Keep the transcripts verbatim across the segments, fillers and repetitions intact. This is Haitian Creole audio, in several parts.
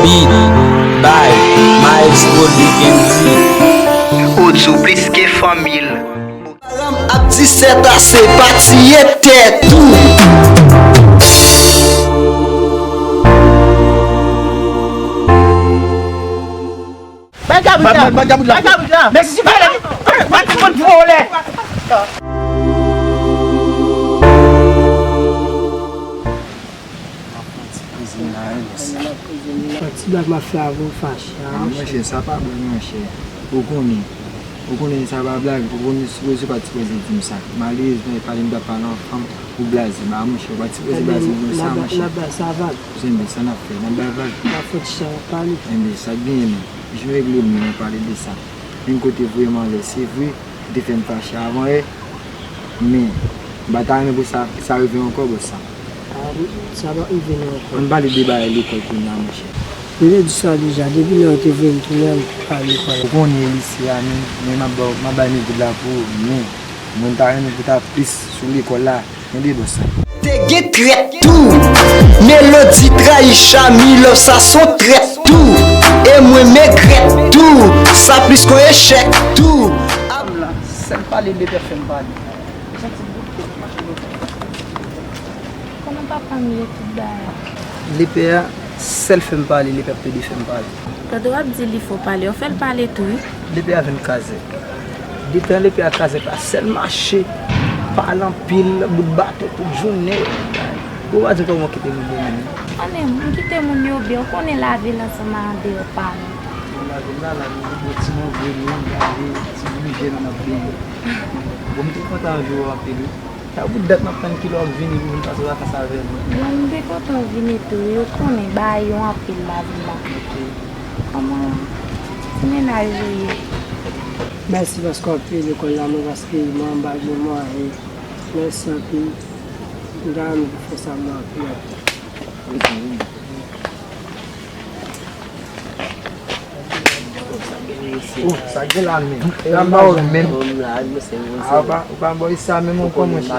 Beat by Miles Produit M C. Odzou plis ke fanmi l. Paran m ap di sèt ase, pa tiye tèt ou. Bay kabrit la! Bay kabrit la! Bay kabrit la! Mèsi, si fè lè! Bay ti moun pou vòlè! Yon ti blag m ap fè avè w fache a, monchè. Monchè, sa pa bon, monchè. Ou konnen. Ou konnen sa pa blag. Ou konnen sipoze pa t sipoze di m sa. Malerezman, e pale m t ap pale an fanm, ou blaze m. A, monchè, ou pa t sipoze blaze m konsa, monchè. N ap bay sa vag. Enben, sa n ap fè? N ap bay vag. N ap fè ti chay, w ap pale. Enben, sa k genyen menm? Jan w regle m nan, w pale de sa. Menm kote voye m anlè, se vre, ou te fè m fache avan yè, men m pa ta renmen pou sa, sa rive ankò, bòs sa. A, sa p ap rive non ankò. Ann pale de bagay lekòl kounye a, monchè. M te di sa deja, depi lè yo te voye m tounen al lekòl. Ou konnen lise a, men, men m ap ba w, m ap bay men goud la pou ou, men mwen m ta renmen pou w ta plis sou lekòl la. Tande bòs sa. Te gen trèt tou. Melody trayi Chami, love sa son trèt tou. E mwen m regrèt tou. Sa plis kon echèk tou. Fanm lan, sèl pale lepè fè m pale. Kòman papa m ye tout bagay? Lepè a, sèl fè m pale, lepè ap plede fè m pale. Tande w ap di li fò pale, w fè l pale tou wi. Lepè a vin kazèk. Detan lepè a kazèk la, sèl mache, pale anpil, bout baton tout jounen. Ou pa di m kòman w kite moun yo menm. Konnen, m kite moun yo byen, w konnen lavil ansanm a andeyò pa nou. Bon, lavil la, lavil li bon, ti manje nou, gade, ti boujè nou n ap benyen. Bon, m te kontan wè w anpil wi. Sa bout dat m ap tann kilè w ap vini pou vin pase vakans avè nou. Bon, m te kontan w vini tou wi, ou konnen bagay yo anpil lavil la. Ok. Kòman ti mennaj ou ye? Mèsi paske w ap peye lekòl la mwen paske mwen anba gen mwayen. Mèsi anpil. M ta renmen pou fè sa mwen anpil anpil. Oh, sa gen la menm. E pa ba ou menm. Ah, ou pa, ou pa ba sa menm ou kòmanse.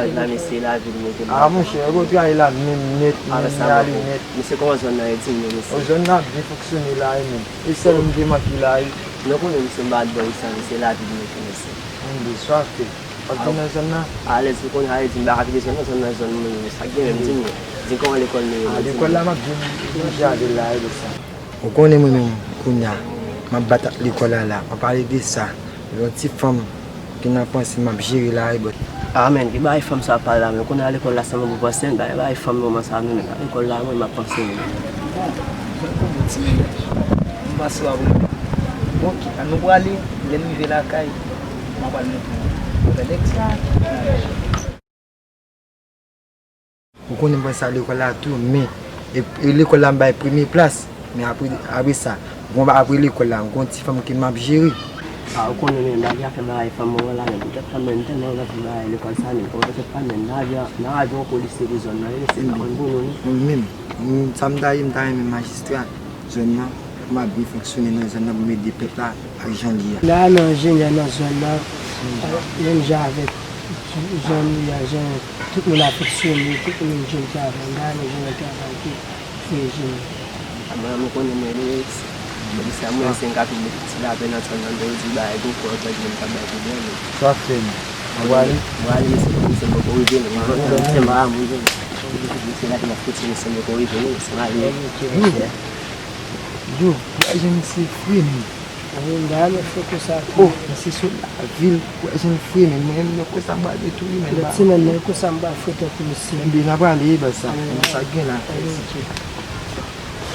Ah, monchè, ou konn travay la menm nèt, menm ale nèt. Mesye, kòman zòn nan ye, di m non, mesye? Oh, zòn nan ap byen fonksyone la, e menm. E sèl m te manke la, e. Non, konnen misye bad boy sa, misye lavi m, mesye. Ann de swa fè. W ap vin nan zòn nan? Alèz, ou konnen sa vle di m pa ka kite zòn nan, zòn nan zòn mwen ye. Sa k gen menm, di m non. Di m kòman lekòl nou ye, di m non. Ah, lekòl la m ap vin, vin jere avè l la, e bòs sa. Ou konnen mwen menm, kounye a, m ap bat ak lekòl la la. Anpale de sa, yon ti fanm ki nan panse m ap jere la, e bòs. Ah, men, ki bagay fanm sa ap pale la, men kounye a lekòl la sèlman pou panse, men pa gen bagay fanm moman sa non, men pa lekòl la, mwen m ap panse, men. Bon, ti nèg, m pase w ap rele. Bon, kit, ann nou prale, lè n rive lakay, m ap al montre w. Ou konnen m panse a lekòl la tou, men, e, e lekòl la m bay premye plas, men apre, apre sa, bon, apre lekòl la, m gon ti fanm ke m ap jere. Ah, ou konnen, men, bagay afè bagay fanm moman la, men poutèt fanm, men, m tèlman anvi bagay lekòl sa, men, kòman fè pa, men, nan avyon, nan avyon kou lise de zòn nan, e se pa konn pou nou, non. Mwen menm, mwen, sa m ta ye, m ta renmen majistra zòn nan, pou m ap byen fonksyone nan zòn nan, pou m ede pèp la ak jan l ye a. M ta renmen anjenyè nan zòn nan, menm jan avèk zòn li a, jan tout moun ap fonksyone, tout moun jwenn travay, m ta renmen jwenn yon travay ke pou yo jwenn. Mwen, mwen konnen mwen, mwen, mwen, se sa mwen, se m ka fin mete ti lapè nan zòn nan, yo di bagay gwo kò, tande moun k ap bay pwoblèm. Sa w ap fè menm? Ou prale? Mwen ale, mesye, misye poko rive non. Mwen kontan, misye pa moun non. Misye la ki nan fouti, misye poko rive non, misye m ale. Dou, dou, w a jwenn misye fre menm. Wi, m ta renmen fre konsa tou. Oh, misye sot lavil, w a jwenn fre menm. Mwen menm, lè konsa m pral detounen menm. Lè ti nèg nan konsa m pral fre tankou misye. Enben, n a prale, e bòs sa. Enben, sa k gen la.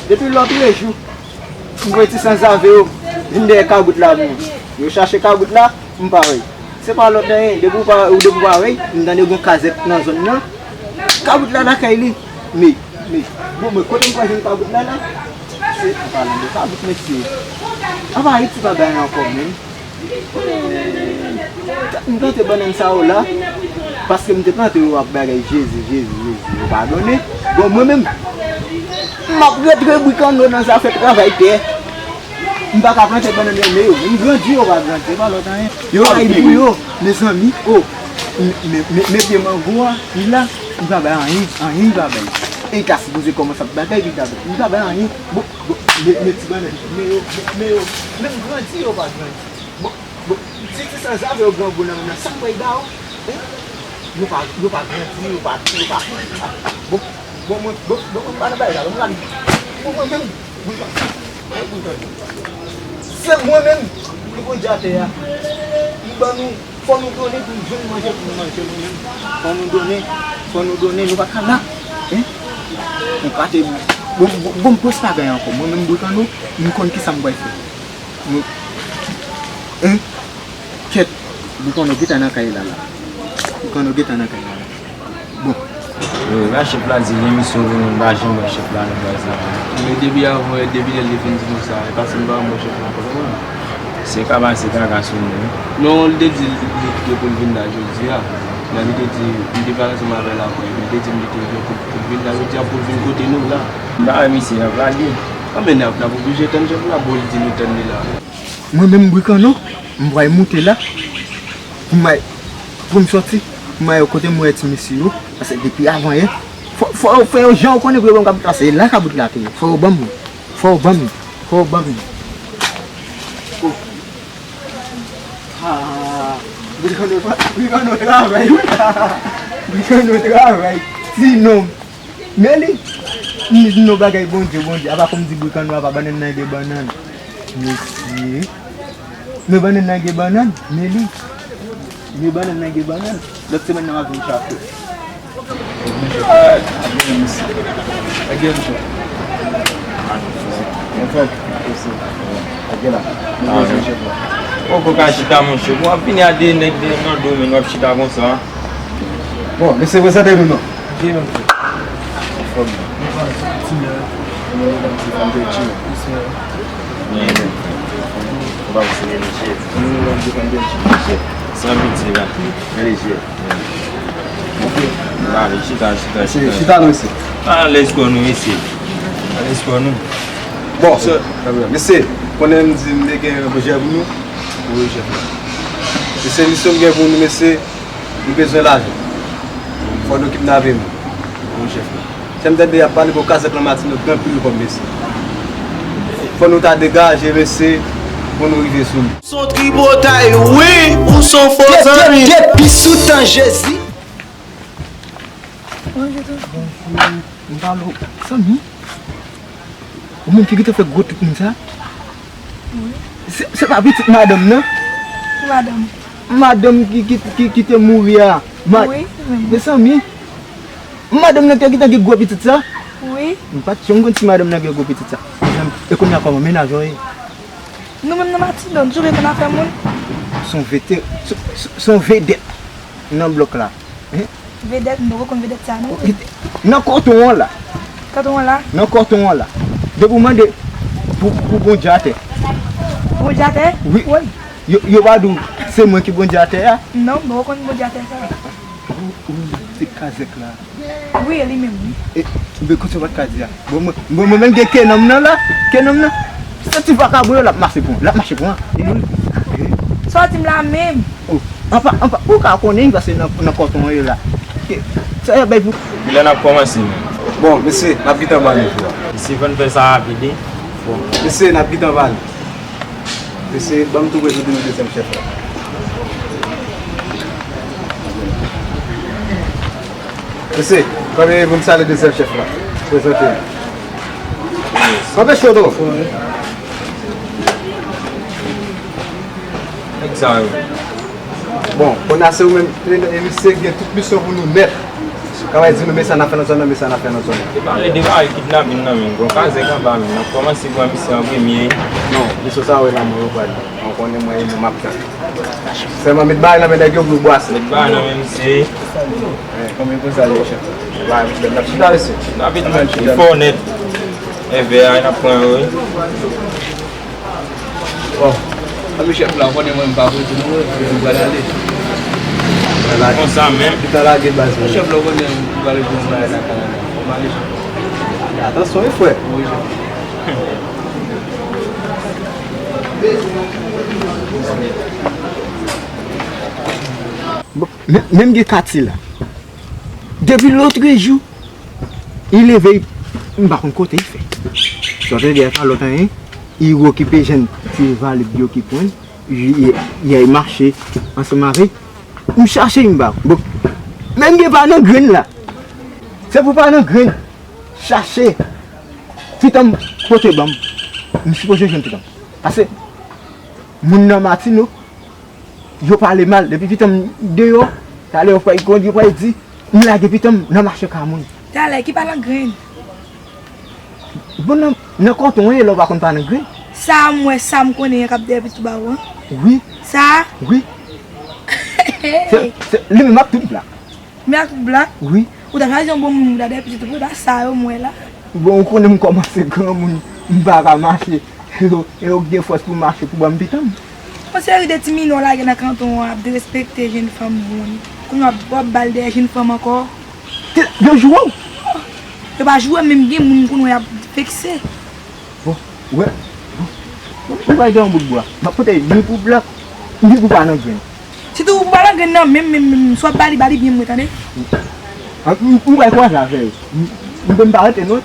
Depi lòtrejou, m voye ti sanzave yo vin dèyè kabrit la pou mwen. Yo chache kabrit la, m pa wè. Se pa lòt anyen, depi w pa, depi w pa wè, m tande gon kazèk nan zòn nan. Kabrit la lakay li. Men, men, bon, men kote m pral jwenn kabrit la la? Se an palan de kabrit, mesye. Apa Ayiti pa bay ankò menm? M plante bannann sa yo la, paske m te plante yo ak bagay Jezi, Jezi, Jezi, yo pa donnen. Bon, mwen menm, m ap rantre bri kanno nan zafè travay tè. M pa ka plante bannann renmen yo. M grandi, yo pa grandi, se pa lòt anyen. Yo rayi pou yo, mezanmi, o. Men, men, men, men pye mango a, li la, li pa bay anyen, anyen li pa bay. E li ta sipoze kòmanse ap bay, li ta bay. Li pa bay anyen. Bon, bon, men, men ti bannann, men yo, men, men yo, menm grandi, yo pa grandi. Bon, bon, ti, ti sanzave yo grangou nan men nan, sa m pral ba yo? Hein? Yo pa, yo pa grandi, yo pa, yo pa. Bon, bon, mwen, bon, bon, mwen pa nan bagay la, mwen pa, bon, mwen menm, mwen pa, mwen pa. Se mwen menm ki kondui atè a. M ban nou, fò nou donnen pou nou jwenn manje pou nou manje nou menm. Fò nou donnen, fò nou donnen, nou pa ka la. Hein? Nou pa te, bon, bon, bon, m pwès pa gen ankò. Mwen menm, bri kanno, m konn kisa m pral fè. Nou, hein? Kèt, bri kanno gentan nan kay la la. Bri kanno gentan nan kay la la. Bon. Wi, la chèf la di gen misyon pou nou, m pa janm wè chèf la nan baz la. Men depi avan yè, depi lè l te fin di nou sa, e pa si m pa wè chèf la ankò non. Se ka pase kaka sou nou, wi. Non, li te di li, li kite pou l vin la jodi a. Nan li te di, m te pale ansanm avè l avan, li te di m li te gen pou, pou l vin la jodi a, pou l vin kote nou la. M pa wè misye, n ap lage. Anben, n ap, n ap oblije tann chèf la, bon, li di nou tann li la. Mwen menm, bri kanno, m pral moute la, pou m al, pou m sòti, pou m al kote m wè ti mesye yo, paske depi avan yè, fò, fò yo fè yon jan yo konnen pou yo ban m kabrit la, se la kabrit la te ye, fò yo ban m li, fò yo ban m li, fò yo ban m li. Oh. Ah, bri kanno, bri kanno travay, wi. Bri kanno travay, ti nonm. Men li, m di nou bagay Bondye, Bondye, apa kòm di bri kanno, apa bannann nan gen bannann. Mesye. Men bannann nan gen bannann, men li. Men bannann nan gen bannann. Lòt semèn nan m ap vin chache. Ou poko ka chita, monchè. Bon, w ap vini a de nèg de nan domèn, w ap chita konsa. Bon, mesye, prezante nou non. Anfòm. San piti la. Lejè. Ba li, chita, chita, chita. Chita non, mesye. Alèz kò nou, mesye. Alèz kò nou. Bon, mesye, konnen m di m te gen yon pwojè pou nou. Wi, chèf la. Mesye, misyon m gen pou nou, mesye, nou bezwen lajan. Fò nou kidnape nou. Wi, chèf la. Sè m tande y ap pale bò kazèk lan Matinik gen anpil kòb, mesye. Fò nou ta degaje, mesye, pou nou rive sou li. Son tripotay, wi, ou son fo zanmi. Depi sou tan Jezi. Bonjou, tonton. Bonjou. M pale w, zanmi. Ou menm ki gentan fè gwo tout moun sa? Wi. Se, se pa pitit madanm nan? Ki madanm? Madanm ki, ki, ki, ki te mouri a. Ma-, wi, se menm. Mezanmi. Madanm nan te gentan gen gwo pitit sa? Wi. M pa t janm konn si madanm nan gen gwo pitit sa. Mezanmi, e kounye a kòman mennaj ou ye? Nou menm nan Matinik, nou toujou vle konn afè moun. Se yon vete-, se, se, se yon vedèt nan blòk la. Hein? Vedèt, m poko konn vedèt sa non. Nan kòton an la. Kòton an la? Nan kòton an la. Depi w mande pou, pou Bondye atè. Bondye atè? Wi. Woy. Yo, yo pa di w se mwen ki Bondye atè a? Non, m poko konn Bondye atè sa. Ou, ou, se kazèk la. Wi, e li menm, wi. E, men kote w pa t ka di a? Bon, mwen, bon, mwen menm gen kenanm nan la. Kenanm nan. Se ti vakabon yo, l ap mache pran. L ap mache pran. E nou. Sa w di m la menm? Oh, anpa, anpa, ou ka konnen, paske nan, nan kòton yo la. Ke, sa y ap bay pou. Kilè n ap kòmanse menm? Bon, mesye, n ap gentan ba nou jou a. Mesye, fò n fè sa rapid, wi. Bon. Mesye, n ap gentan ba nou. Mesye, ban m tou prezante nou dezyèm chèf la. Mesye, kanpe pou m salye dezyèm chèf la. Prezante l. Kanpe cho, tonton. Nèg sa yo. Bon, kounye a se ou menm, e, e misye gen tout misyon pou nou nèt. Ka bay di nou, men sa n ap fè nan zòn nan, men sa n ap fè nan zòn nan. Depa, depa al kidnapin nan menm, bon, kazèk anba menm, n ap kòmanse pran misye an premye. Non, misyon sa yo la, mwen yo pral. Mwen konnen mwen e nou m ap tann. Sèlman met bagay nan men nèg yo pou yo bwase. Met bagay nan men misye. Konbyen konsa, chèf? Bagay, misye, n ap chita, mesye. N ap vin fò nèt. E vè a, n ap pran yo, wi. Bon. Anben chèf la, ou konnen mwen m pa kote nou, nou pral ale. Konsa menm. Li ta lage baz la. Chèf la, ou konnen nou pral jwenn bagay la kanal la. Fò m ale chèf. Atansyon wi frè. Wi chèf. Bon, men, menm gen katye la. Depi lotrejou, li leve, m pa konn kote li fè. Sa vle di a pa lòt anyen, li okipe jèn ti envalid yo ki pran, li, li, li al mache ansanm avè. M chache, m pa. Bon, menm gen pa nan grenn la. Se pou pa nan grenn. Chache. Pitanm pote ban m. M sipoze jwenn pitanm. Pase moun nan Matino, yo pale mal. Depi pitanm deyò, talè yo pral, yo pral di, m lage pitanm nan mache ka moun. Talè, ki pa nan grenn? Bon, nan, nan kòton an ye, lè w pa konn pa nan grenn. Sa a m wè, sa a m konnen an k ap dèyè pitit ou ba ou an? Wi. Sa a? Wi. Se, se, li menm ak tout blak. Men ak blak? Wi. Ou ta chwazi yon bon moun pou ta dèyè pitit ou, pou ta sa yo m wè la. Bon, ou konnen m kòmanse granmoun, m pa ka mache. E ou, e ou gen fòs pou mache pou ban m pitanm. Yon seri de ti minò lage nan kanton an ap derespekte jenn fanm moun. Kounye a w ap, w ap ba l dèyè jenn fanm ankò. Te, yo joure w? Yo pa joure, men m gen moun m konn wè y ap vekse. Bon, ou wè, bon, ou bay de yon bout bwa. M ap pote ni pou blak, ni pou pa nan grenn. Sitou ou pa nan grenn nan, menm, menm, menm, si w ap ba li, ba li byen mwen, tande? Ah, m, m pral kwaze avè yo. M, m, m pa rete non.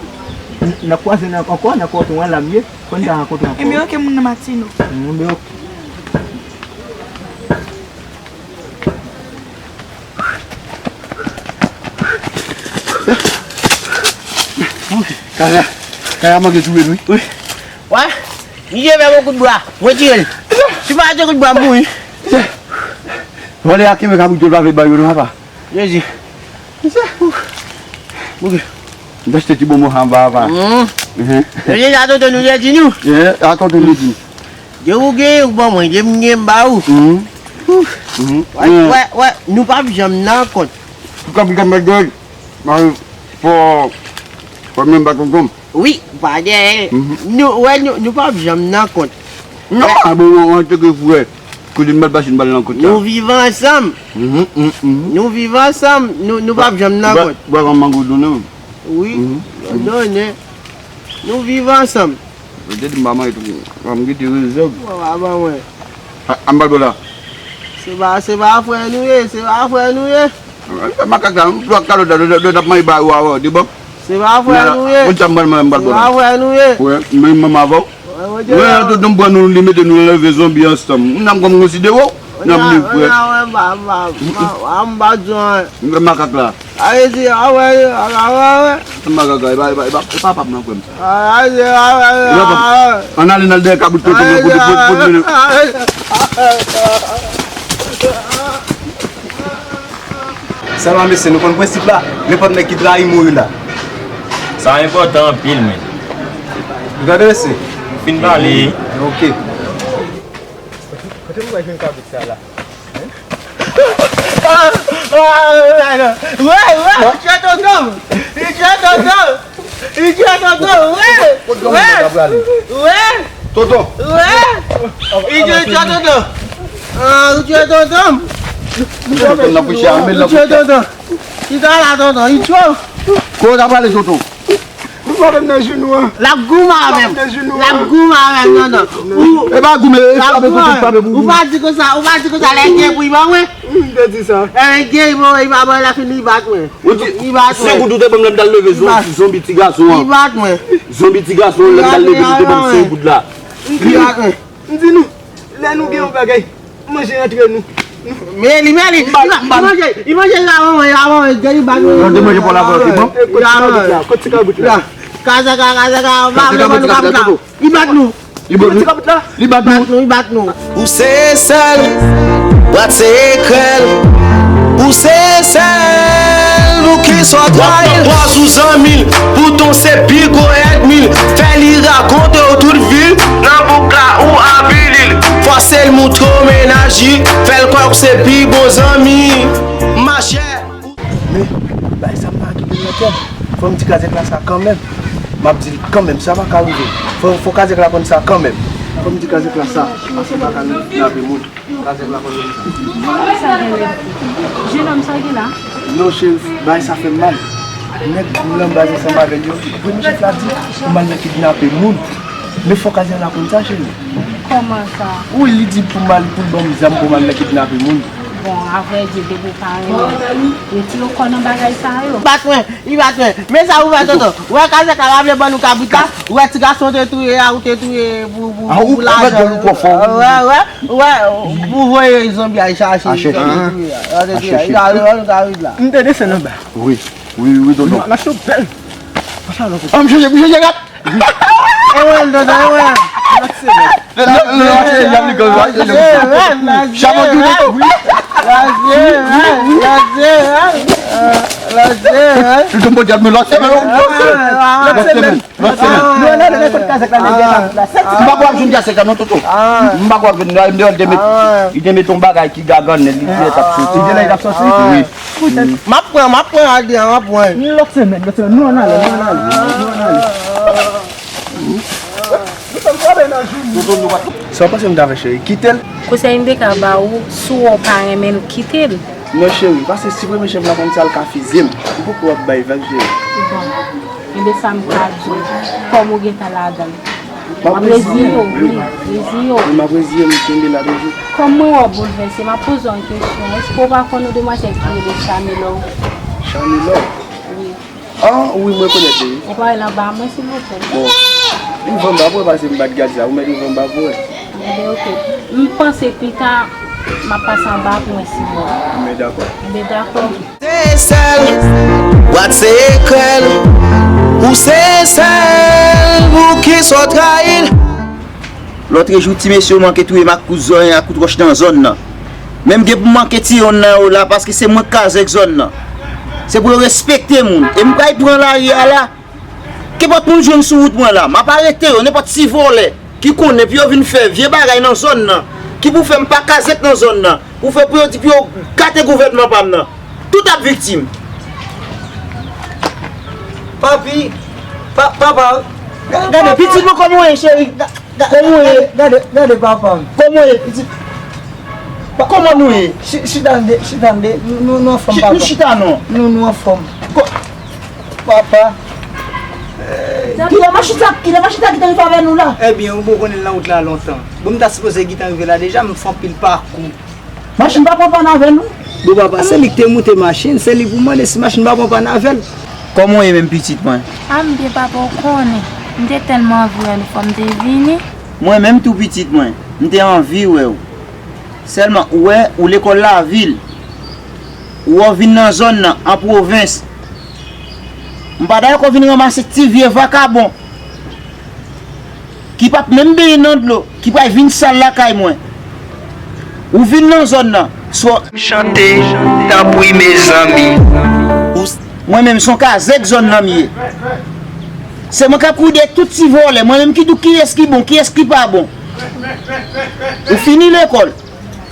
M, n ap kwaze nan, ankò, nan kòton an la m ye. Fò n ta rankontre ankò. Enben, oke, moun nan Matino. Enben, oke. Kaya, Kaya manke joure n wi. Wi. Wè, misye fè m yon kout bra, mwen tire l. Si m pa tire kout bra, m mouri. Vòlè a kenbe kabrit yo, l pa vle bay yo non, papa. Jezi. Misye, ouf. Bouke. M te achte ti bonbon sa anba a, papa. Mhm. Mhm. Misye, sa tonton nou te di nou. Yeah, sa tonton nou di. De ou gen, ou ban mwen, de m gen, m ba ou. Mhm. Ouf. Mhm. Wè, wè, wè, nou p ap janm nan kont. Pou kòb m ka mèt dèyè l. Mwen, fò, fò menm pa tonton. Wi, pa dèyè. Mhm. Nou, wè, nou, nou p ap janm nan kont. Non, wè. Ah bon, an, an, te ke frè. Kote m bal pase, m bal nan kont la. Nou viv ansanm. Mhm, mhm, mhm. Nou viv ansanm. Nou, nou p ap janm nan kont. Bwa, bwa, mango donnen. Wi, mhm, donnen. Nou viv ansanm. Yo te di m pa manje tou. Fò m kite rezèv. Bon, pa ban mwen. A, a m bal bò la. Se pa, se pa frè nou ye, se pa frè nou ye. Makak la, m dwa kalòt la, lè, lè, lè n ap manje ba yo a, de bon. Se pa frè nou ye. Konn sa m pral manje, m pral bò la. Se pa frè nou ye. Wè, men manman avè w. Wè, wè, tout nou pran nou, li mete nou leve zonbi ansanm. Moun nan m konn konsidere w. N ap li frè. Wè, wè, m pa, m pa, m pa, m pa di w anyen. M fè makak la. Aye di, a wè, a wè, a wè. Makak la, e pa, e pa, e pa, e pa pap nan frè m. Ann ale nan dèyè kabrit tonton mwen pou, pou, pou, pou. Sèlman mesye, nou konn prensip la, nenpòt nèg ki trayi mouri la. Sa enpòtan anpil, men. Ou tande mesye? Fin pale. Ok. Kote m wè jwenn kabrit sa la? Wè, wè, li tchwe tonton m! Li tchwe tonton m! Li tchwe tonton m! Wè! Wè! Wè! Tonton! Wè! Li tchwe tonton m! Ah, li tchwe tonton m! Li tchwe tonton! Li ta la tonton! Li tchwe! Kote w ta prale tonton? Ou frape m nan jounou an. L ap goumen avè m. L ap goumen avè m, tonton. Ou, e pa goumen, e frape pou tout frape pou ou. Ou pa di konsa, ou pa di konsa, lè gen pou li ban mwen. M te di sa. E gen, bon, li pa ban, l ap fin li bat mwen. Li bat mwen. Senk goud ou te ban m lè m t al leve zonbi ti gason an. Li bat mwen. Zonbi ti gason an, lè m t al leve li te ban m senk goud la. Li bat mwen. M di nou, lè nou gen yon bagay, manje antre nou. Men li, men li, li manje, li manje la, manje la, manje, li bat nou. Mwen te manje pou la, pou la. Kot ti kabrit la? Kot ti kabrit la? Kazaka, kazaka, pa vle ban nou kabrit la. Li bat nou. Li bat nou. Li bat nou. Li bat nou, li bat nou. Ou se sèl, bwat se ekrèl. Ou se sèl, ou ki sot rayi. W ap pran pòz ou zanmi l, poutan se pi gwo ènmi l. Fè li rakonte w tout vi l, nan bouk la ou avili l. Fòse l montre w mennaj G, fè l kwè w se pi bon zanmi. Machè. Men, bay sa m pa kite l nan tèt. Fò m di kazèk la sa kanmenm. M ap di l kanmenm, sa pa ka rive. Fò, fò kazèk la konn sa kanmenm. Fò m di kazèk la sa, paske m pa ka kidnape moun. Kazèk la konn sa. Sa gen rèd. Jenòm sa gen la? Non, cheri, bagay sa fè m mal. Nèg m nan baz ansanm avè l yo, premye chèf la di pou m al nan kidnape moun. Men fò kazèk la konn sa, cheri. Kòman sa? Wi, li di pou m al, pou l ban m zam pou m al nan kidnape moun. Bon, avrèdi, depi w pa renmen, retire w kò nan bagay sa yo. Bat mwen, li bat mwen. Men sa ou fè, tonton. Ou wè kazèk la pa vle ban nou kabrit la? Ou wè ti gason te touye a, ou te touye pou, pou, pou lajan. Ou wè, ou wè, pou voye zonbi al chache. Al chache. Li pa vle ban nou kabrit la. M te desann anba. Wi, wi, wi, tonton. M ap mache bèl. An, m chanje, m chanje rad. Ewèl, tonton, ewèl. Lòt semèn. Lòt semèn, lòt semèn, lòt semèn. Chabon tou, tonton. Lòt semèn, lòt semèn. Lòt semèn. Lòt semèn. Lòt semèn. Nou ann ale nan kot kazèk la, nèg gen la. M pa kwè w ap jwenn kazèk la, non, tonton. M pa kwè w ap jwenn, li te met, li te met yon bagay ki gagann, li di l t ap soti. Li di l t ap soti? Wi. M ap pran, m ap pran, Adrian, m ap pran. Lòt semèn, lòt semèn, nou ann ale, nou ann ale, nou ann ale. Sa w panse m ta fè, cheri? Kite l? Konsèy m te ka ba ou, si w wè w pa renmen l, kite l. Non, cheri, paske si premye chèf la konn sa, l ka fize m. M poko ap bay vag, cheri. Bon. Enben, sa m ka di w, kòm ou gentan ladan l, w ap reziye w, wi, reziye w. Wi, m ap reziye m, kenbe la toujou. Kòm mwen wè w boulvèse, m ap poze w yon kesyon. Èske w pa konn yon demwazèl ki rele Chanelò? Chanelò? Wi. Ah, wi, mwen konèt li, wi. Ou pa wè l anba mwen, silvouplè? Bon, li vann ba pou wè, paske m pa t gad sa. Ou mèt li vann ba pou wè. Enben, oke. M panse pita, m ap pase anba pou wè si bon. Enben, dakò. Enben, dakò. Se sèl, bwat se ekrèl, ou se sèl pou kisa w trayi l. Lòtrejou, ti mesye yo manke touye m ak kout zòn, ak kout wòch nan zòn nan. Men m gen pou m manke tiye yonn nan yo la, paske se mwen k kazèk zòn nan. Se pou yo respekte moun. E m pral pran lari a la. Kenpòt moun jwenn sou wout mwen la, m ap arete yo, nenpòt ti vòlè ki konnen pou yo vin fè vye bagay nan zòn nan, ki pou fè m pa kazèk nan zòn nan, pou fè pou yo di pou yo gate gouvènman pa m nan. Tout ap viktim. Papi, pa, papa, ga-, gade. Pitit mwen, kòman w ye, cheri? Ga-, ga-, kòman w ye? Gade, gade, gade papa m. Kòman w ye, pitit? Pa-, kòman nou ye? Chi-, chita tande, chita tande. Nou, nou, nou anfòm, papa. Chi-, nou chita non. Nou, nou anfòm. Kò-, papa. Kilè machin sa, kilè machin sa gentan rive avè nou la? Ebyen, ou bon konnen l nan wout la lontan. Bon, m ta sipoze gentan rive la deja, m fè anpil pakou. Machin pa pran pàn avè nou? Bon, papa, se li ki te moute machin, se li pou mande si machin pa pran pàn avè l. Kòman w ye menm, pitit mwen? A, m byen, papa, ou konnen. M te tèlman anvi wè nou, fò m te vini. Mwen menm tou, pitit mwen, m te anvi wè w. Sèlman, ou wè, ou lekòl lavil. Ou wè w vin nan zòn nan, an pwovens. M pa dakò w vin ranmase ti vye vakabon ki p ap menm benyen nan dlo, ki pral vin sal lakay mwen. Ou vin nan zòn nan, swa. Chante, tanpri, mezanmi. Mwen menm, se yon kazèk zòn nan m ye. Se mwen k ap kouri dèyè tout ti vòlè. Mwen menm ki di w kiyès ki bon, kiyès ki pa bon. Ou fini lekòl.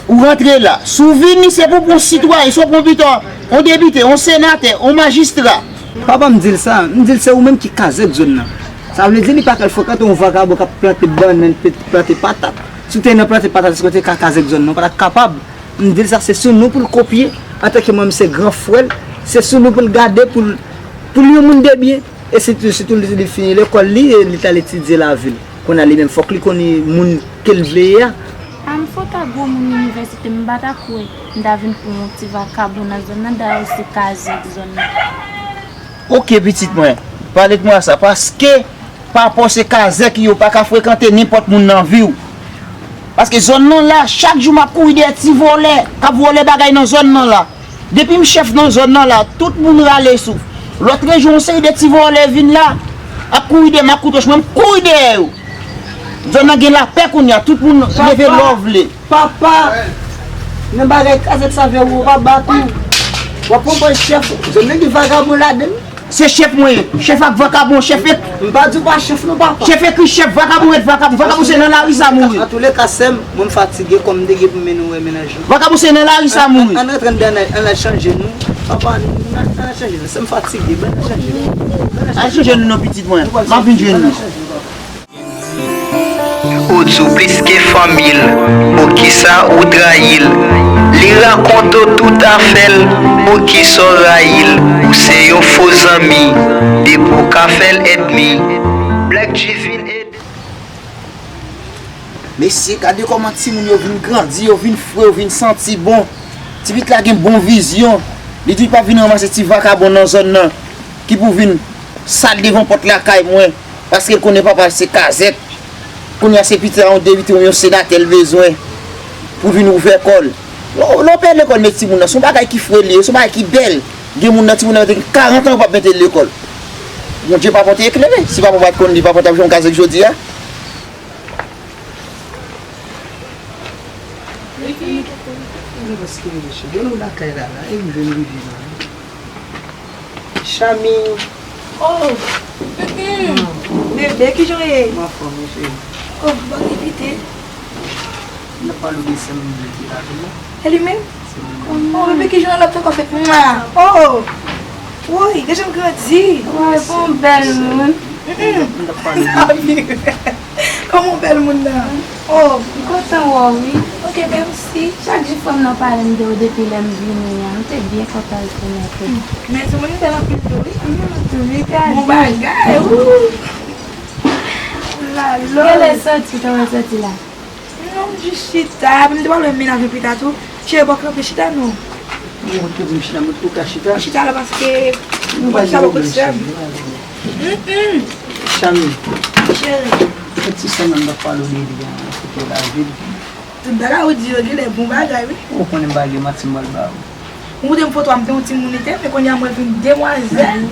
Ou rantre la. Si w vini, se pou w pran yon sitwayen, si w pran pito yon depite, yon senatè, yon majistra. Papa m di l sa, m di l se ou menm ki kazèk zòn nan. Sa vle di li pa ka al frekante yon vakabon k ap plante bannann, pe-, plante patat. Si w te nan plante patat, èske w te ka kazèk zòn nan? Ou pa t ap kapab. M di l sa, se sou nou pou l kopye, antanke mwen m se gran frè l, se sou nou pou l gade, pou l, pou l yon moun de byen. E sitou, sitou li, li fini lekòl li, e li t al etidye lavil. Kounye a li menm fòk li konn moun ke l vle ye a. A, m fò ta gwo moun inivèsite, m pa ta kwè m ta vin pou yon ti vakabon nan zòn nan, dayè se kazèk zòn nan. Oke, pitit mwen, pale t mwen sa, paske pa rapò se kazèk yo, pa ka frekante nenpòt moun nan vi w. Paske zòn nan la, chak jou m ap kouri dèyè ti vòlè k ap vòlè bagay nan zòn nan la. Depi m chèf nan zòn nan la, tout moun rale souf. Lòtrejou, yon seri de ti vòlè vin la, ap kouri dèyè m ak kout wòch, mwen m kouri dèyè yo. Zòn nan gen lapè kounye a, tout moun leve lè w vle. Papa, nan bagay kazèk sa vle ou pa bat ou. W ap pran pòz chèf, zòn nan gen vagabon ladan l. Se chèf mwen ye. Chèf ak vakabon, chèf ek M pa di w pa chèf non, papa. Chèf ekri chèf, vakabon ret vakabon. Vakabon se nan lari sa mouri. Antouleka, sè m, mwen m fatige, kòm m te gen pou m mennen w wè mennaj ou. Vakabon se nan lari sa mouri. Ann, ann rantre anndan, ann al chanje nou. Papa, ann al chanje nou. Sè m fatige, ban n al chanje nou. Al chanje nou non, pitit mwen. M ap vin jwenn nou. Ou di w plis ke fanmi l, poukisa ou trayi l? Li rakonte w tout afè l, poukisa w rayi l? Ou se yon fo zanmi, depi w ka fè l ènmi. Black G vin ede. Mesye, gade kòman timoun yo vin grandi, yo vin fre, yo vin santi bon. Ti pitit la gen bon vizyon. Li di l p ap vin ranmase ti vakabon nan zòn nan ki pou vin sal devan pòt lakay mwen. Paske l konnen papa l se kazèk. Kounye a se pitit la yon depite oubyen yon senatè l bezwen pou vin ouvè kò l. Lè w, lè w peye lekòl met timoun nan, se yon bagay ki fre li ye, se yon bagay ki bèl. Gen moun nan timoun nan mete karant an yo p ap mete l lekòl. Bondye papa w te eklere. Si papa w pa t konn li, papa w t ap jwenn yon kazèk jodi a. Paske, mesye, gen nou lakay la, la, e m jwenn rive la. Chami. Oh! Mm-mm. Bebe, kijan w ye? M anfòm, wi, cheri. Oh, bon, evite. N ap pale de sè m ki la vini. E li menm? Se li menm. Oh, bebe, kijan l ap fè kò fèt? Mwa! Oh! Woy, kijan l grandi? Woy, bon bèl moun. Mm-mm. N ap pale de Kòman w bèl moun nan? Oh. M kontan wè w, wi. Ok, mèsi. Chak jou frè m nan pale m de w depi lè m vini an. M te byen kontan rekonèt ou. Men sou moun m tèlman pil tou, wi. M tou, wi, gade. Bon bagay, wou. Lalo. Gèlè soti, kòman soti la? Non, m jis chita. Epi m te pale w mennaj ou pita tou. Cheri, pa kanpe, chita non. Mwen te di m chita, mwen tou ka chita. Chita la paske m pa chita bòkò sè m. Mm-mm. Chami. Cheri. Fè ti sè m nan m t ap pale w de li a, foto lavil. Tout bagay ou di yo genlè bon bagay, wi. Ou konnen m pa gen manti m pral ba ou. Ou montre m foto a, m te yon timoun li te, men kounye a mwen vin demwazèl.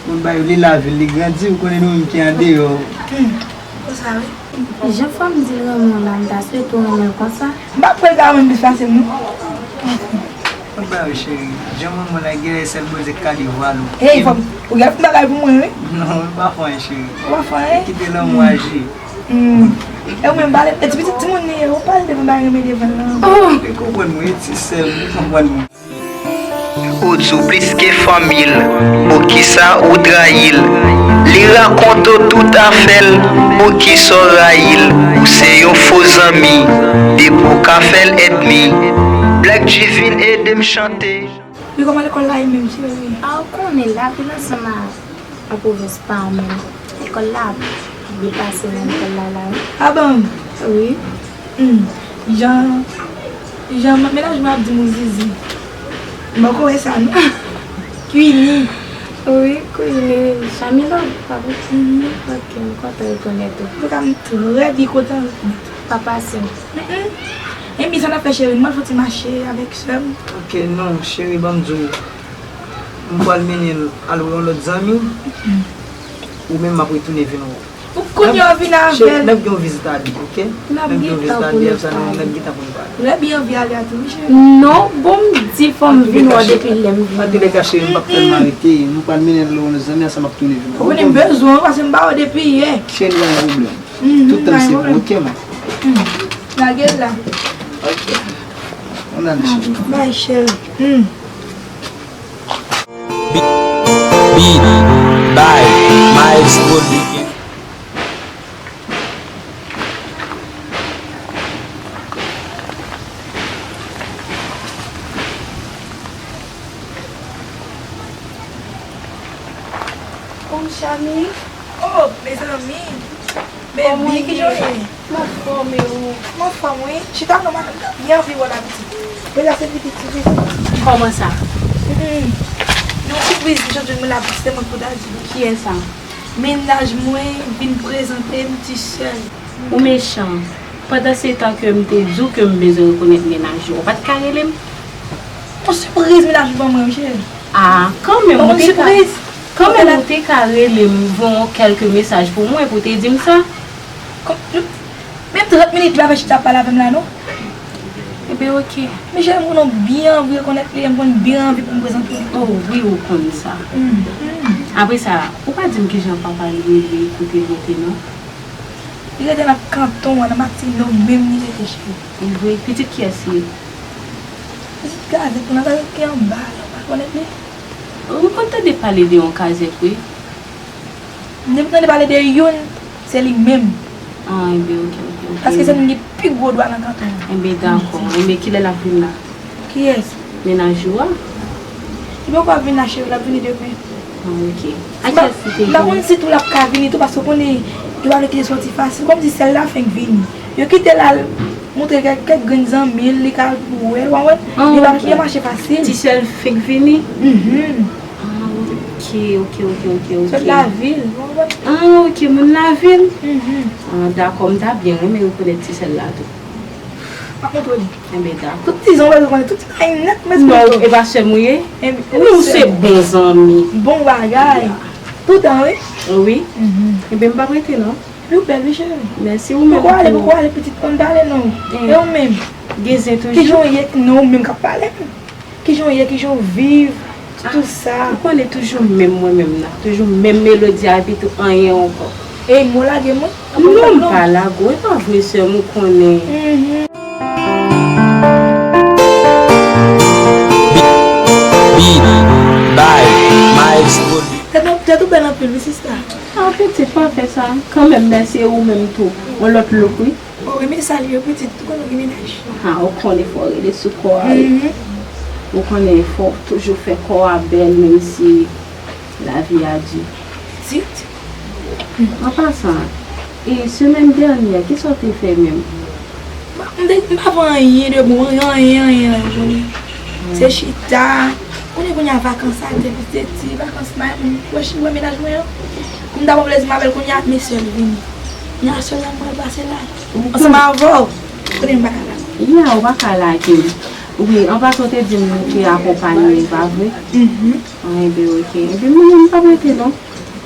Mwen ba yo li lavil, li grandi, ou konnen nou menm ki andeyò. Hmm. Konsa, wi. Jan fanm di l renmen w la, m ta swete w renmen l konsa. M pa kwè l ka renmen m plis pase m, non. Mwen ba yo, cheri. Jan mwen, mwen la, genlè sèl Bondye k ka devwale w. Hey, fanm, ou gen fè bagay pou mwen, wi. Non, mwen pa fè anyen, cheri. Ou pa fè anyen? Kite lanmou aji. Hmm. E ou menm, pale, e ti pitit timoun li ye, ou pale devan bagay renmen devan l lan. Oh! Li konprann mwen, e ti sè m, li konprann mwen. Ou di w plis ke fanmi l, poukisa ou trayi l? Li rakonte w tout afè l, poukisa w rayi l? Ou se yon fo zanmi, depi w ka fè l ènmi. Black G vin ede m chante. Wi, kòman lekòl la ye menm, cheri? A, ou konnen, lavi l ansanm a an pwovens pa w menm. Lekòl la ap byen pase nan lekòl la, la, wi. A bon? Wi. Hmm. Jan, jan mennaj mwen ap di m ou zizi. M poko wè sa, non. Kwini. Wi, Kwini. Chami love, pa vre? Mhm. Ok, m kontan rekonèt ou. Antouka, m trè byen kontan rekonèt ou. Pa pase. Mm-mm. Enben, sa n ap fè, cheri? M pral fè ti mache avèk sè m. Ok, non, cheri, ban m di w. M pral mennen l al wè yon lòt zanmi. Ou menm, m ap retounen vin wè w. Ou kounye a w vin avè l. N ap gen yon vizit a de, ok? N ap gen yon vizit a de, sa nou, n ap gen tan pou n pale. Lè byen anvi ale a tou, wi, cheri. Non, bon, m di fò m vin wè w depi lè m vini. Antouleka, cheri, m p ap tèlman rete. M pral mennen l wè yon lòt zanmi, sa m ap tounen vin wè w. Ou konnen m bezwen w, paske m pa wè w depi yè. Cheri, pa gen pwoblèm. Tout tan se pou, ok, man. Lage l la. Ok. On a cheri. Bye, cheri. Hmm. Beat, beat by Miles Production. Konn Chami. Oh, mezanmi. Baby, kijan w ye? M anfòm, e ou? M anfòm, wi. Chita non, madanm, m ta byen anvi wè w la, pitit. Deja se pitit sipriz. Kòman sa? Hmm. Yon sipriz jodi m la, se mwen pou ta di. Kiyès sa? Mennaj mwen vin prezante m ti sè l. Ou mechan. Pandan se tan ke m te di w ke m bezwen rekonèt mennaj ou, ou pa t ka rele m? Yon sipriz mennaj ou ban mwen, wi, cheri. A, kanmenm, ou te ka, kanmenm, ou te ka rele m, voye yon kèlke mesaj pou mwen, pou w te di m sa. Kòm, menm trant minit li pa fè chita ap pale avè m la, non. Enben, oke. Michel, m konnen w byen anvi rekonèt li, e m konn byen anvi pou m prezante w li tou. Oh, wi, ou konn sa. Mhm. Apre sa, ou pa di m kijan papa l rele, kote l rete, non? Li rete nan kanton an, nan Matinik menm li rete, cheri. Li vre? Pitit kiyès li ye? Pitit Gazèt, nan Gazèt ki anba la, ou pa konèt li? M konn tande pale de yon kazèk, wi. M te tande pale de youn, se li menm. Ah, enben, oke, oke, oke. Paske se li ki pi gwo dwa nan kanton an. Enben, dakò. Enben, kilè l ap vin la? Kiyès? Mennaj ou a. Li poko ap vin la, cheri, l ap vini demen. Ah, oke. A kiyès li te vini? M pa konn si tou l ap ka vini tou, paske w konnen, yo pa vle kite sòti fasil. Kòmsi sè l la fenk vini. Yo kite l al montre kèk, kèk grenn zanmi l, li ka al pou wè l, w a wè. Ah, li pa, oke. Li pa mache fasil. Ti sè l fenk vini? Mhm. Ah, oke, oke, oke, oke, oke. Sòt lavil, w a wè. Ah, oke, moun lavil? Mhm. Ah, dakò, m ta byen renmen rekonèt ti sè l la tou. M ap montre w li. Enben, dakò. Tout ti zanmi w konnen, tout ti bagay nèt, m esplike w. Non, e pa sè m ou ye? Enben, wi, ou se bon zanmi. Bon bagay. Toutan, wi. Wi. Mhm. Enben, m p ap rete, non. Li bèl, wi, cheri. Mèsi, ou menm tou. Poko ale, poko ale, pitit, ann pale, non. E ou menm? Gen zen toujou? Kijan w ye? Non, ou menm k ap pale. Kijan w ye, kijan w viv, tout sa. Ou konnen toujou menm mwen menm nan, toujou menm melodi a, epi tou anyen ankò. Ey, m ou lage mwen? Non, m pa lage w, e pa vre sè m, ou konnen. Mhm. Beat by Miles Production. Tèt ou, tèt ou bèl anpil, wi, sista. Ah, pitit, pa fè sa. Kanmenm, mèsi, e ou menm tou. Yon lòt look, wi. Bon, e mesaj yo, pitit, ou konnen w gen mennaj. Ha, ou konnen fò w rele sou kò a, wi. Mhm. Ou konnen fò w toujou fè kò a bèl, menm si lavi a di. Pitit. An pasan, e semèn dènyè, kisa w te fè menm? M pa, m te, m pa fè anyen de bon, anyen, anyen, anyen, konnen. Se chita. Konnen kounye a vakans a, te, te ti vakans, m wè, wè mennaj mwen an. Pou m ta pran plezi m avè l kounye a, men sè l vini. Kounye a sè l la m pral pase la. Ansanm avè w. Konnen m pa ka lage. Ya, ou pa ka lage m. Wi, an pasan w te di m ou te akonpaye, pa vre? Mhm. Ah, enben, oke. Enben, mwen menm m p ap rete, non.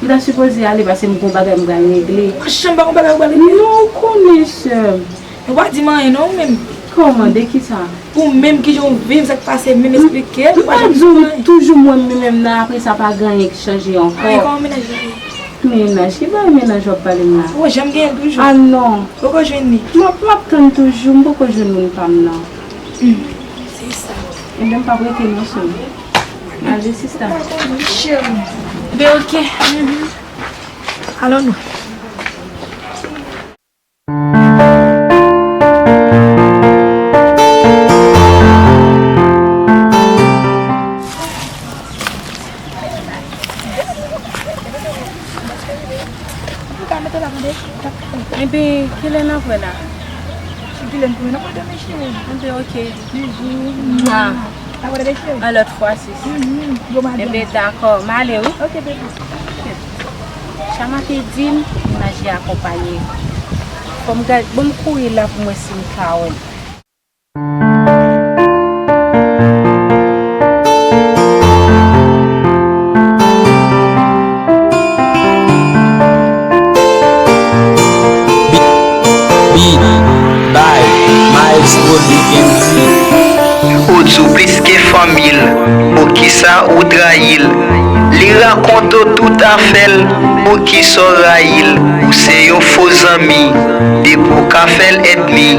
M ta sipoze ale paske m gon bagay m pral regle. Machann, pa gon bagay ou pral regle? Non, ou konnen, sè m. Ou pa di m anyen, non, ou menm. Kòman? De kisa? Ou menm, kijan w viv, sa k pase, menm esplike. M pa di w toujou mwen menm nan, apre sa pa gen anyen ki chanje ankò. Anyen, kòman mennaj la ye? Mennaj? Ki bagay mennaj w ap pale m la? Ou janm genyen l toujou? Ah non. Poko jwenn li? M ap, m ap tann toujou, m poko jwenn moun pa m nan. Hmm, se sa. Enben, m p ap rete non, sè m. Al, sista. Cheri. Ben, oke. Mhm. Alon nou. Ou ka mete la tande. Enben, kilè n ap wè la? Kilè n ap wè la, cheri? Enben, oke. Mwa. N ap wè tande, cheri. An lòt fwa, sis. Mhm. Bon, madanm. Enben, dakò. M ale, wi. Oke, bebe. Chama te di m, mennaj li akonpaye. Fò m gad, bon, m kouri la pou m wè si m ka wè l. Beat by Miles Production. Ou di w plis ke fanmi l, poukisa ou trayi l? Li rakonte w tout afè l, poukisa w rayi l? Ou se yon fo zanmi, depi w ka fè l ènmi.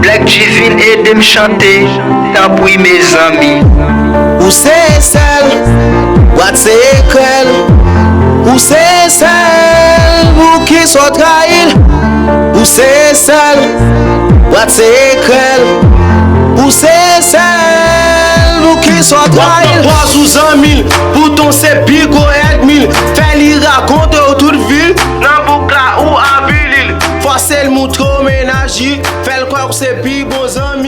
Black G vin ede m chante, tanpri mezanmi. Ou se sèl, bwat se ekrèl. Ou se sèl, poukisa w trayi l? Ou se sèl, bwat se ekrèl. Ou se sèl, poukisa w trayi l? Pòz ou zanmi l, poutan w se pi gwo ènmi l. Fè li rakonte w tout vi l, nan bouk la ou avili l. Fòse l montre w mennaj li, fè l kwè w se pi bon zanmi.